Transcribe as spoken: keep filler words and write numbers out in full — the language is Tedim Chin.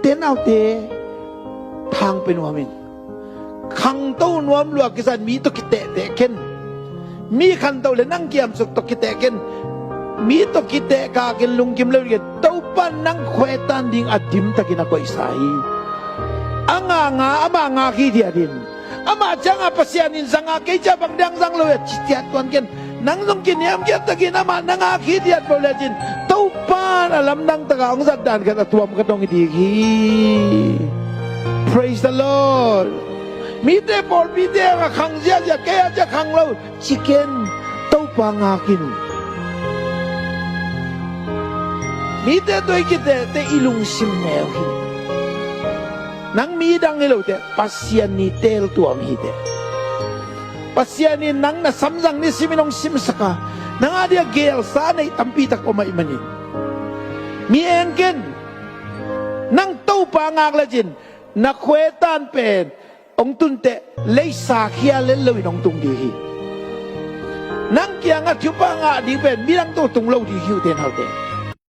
Te naute, thang pe nuam in. Khangto nuam lua kisa in mi tawh kiteh teh ken. Mi khanto le nang kiamsuk tawh kiteh ken. Mi tawh kiteh kak in lungkim lo ding in, Topa in nang khuetan ding a dimtakin a koihsa hi. A nganga, ama ngak hi diat in. Amah cianga Pasian in zanga, kei cia bang diang zang lo e, ci ciat tuan ken. Nang zong kiniamkhiat takin amah na ngak hi diat bawh lecin, Topa in a lamdang taka hong zat dan khat a tuam khat hong hi ding hi. Praise the Lord. Mite pawlpite a khang ziahziah, kei a cia khang lo, ci ken. Topa ngak in. Mite tawh i kiteh teh i lungsim neu hi. Nang midang hi lo teh, Pasian ni teel tuam hi teh. Pasian in nang na samzang ni simin hong simsak a, nang a dia gelsa nei tampi tak om ahih manin, mi en ken. Nang Topa ngak lecin, na khuetan pen hong tun teh, leisa khia lel loin hong tung ding hi. Nang kiangah thupha ngah ding pen midang tawh tung lo ding hi uh te naute.